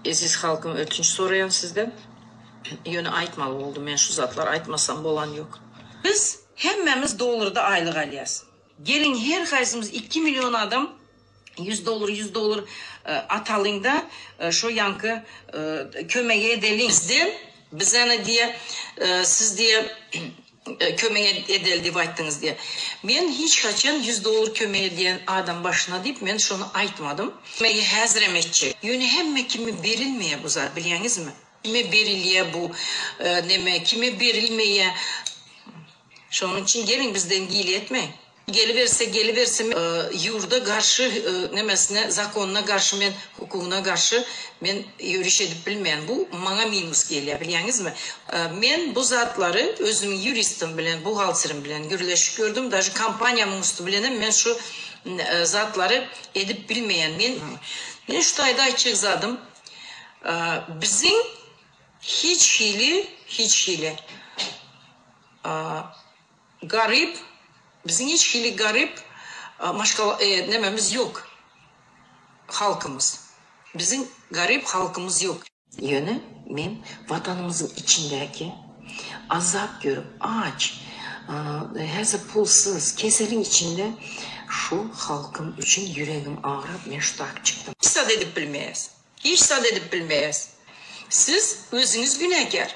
Eziz halkym ötünç soraýan sizden. Ýöne aýtmaly boldum men şu zatlar aýtmasam bolan ýok. Biz hemmämiz dollarda aýlyk alýas. Geliň her haýsymyz ikki million adam ýüz dollar ýüz dollar atalyňda şo ýaňky kömegi edeliň. Bizden bizene diýe siz diýe kömek edeli diýip aýtdyňyz diýe. Men hiç haçan ýüz dollar kömek edýän adam başyna diýip men şony aýtmadym. Kömegi häzirem etjek. Ýöne hemme kime berilmeýä bu zat bilýäňizmi? Kime berilýä bu neme kime berilmeýä. Şonuň üçin geliň bizden gile etmäň. Geliberse geliberse ýurda garşy nemesine zakonyna garşy men hukugyna garşy men ýöriş edip bilmeýän bu maňa minus gelýär bilýäňizmi men bu zatlary özümiň ýuristim bilen buhgalterim bilen gürleşip gördüm daže kompaniýamyň üsti bilenem men şu zatlary edip bilmeýän men men şu taýda aýtjak zadym biziň hiç hili hiç hili Garyp, biziň hiç hili garyp maşgala nememiz ýok, halkymyz. Biziň garyp halkymyz ýok. Ýöne men Watanymyzyň içindäki azap görüp, aç, häzir pulsuz, keseliň içinde şu halkym üçin ýüregim agrap men şu tak çykdym. Hiç zat edip bilmeýäs. Hiç zat edip bilmeýäs. Siz özüňiz günäkär.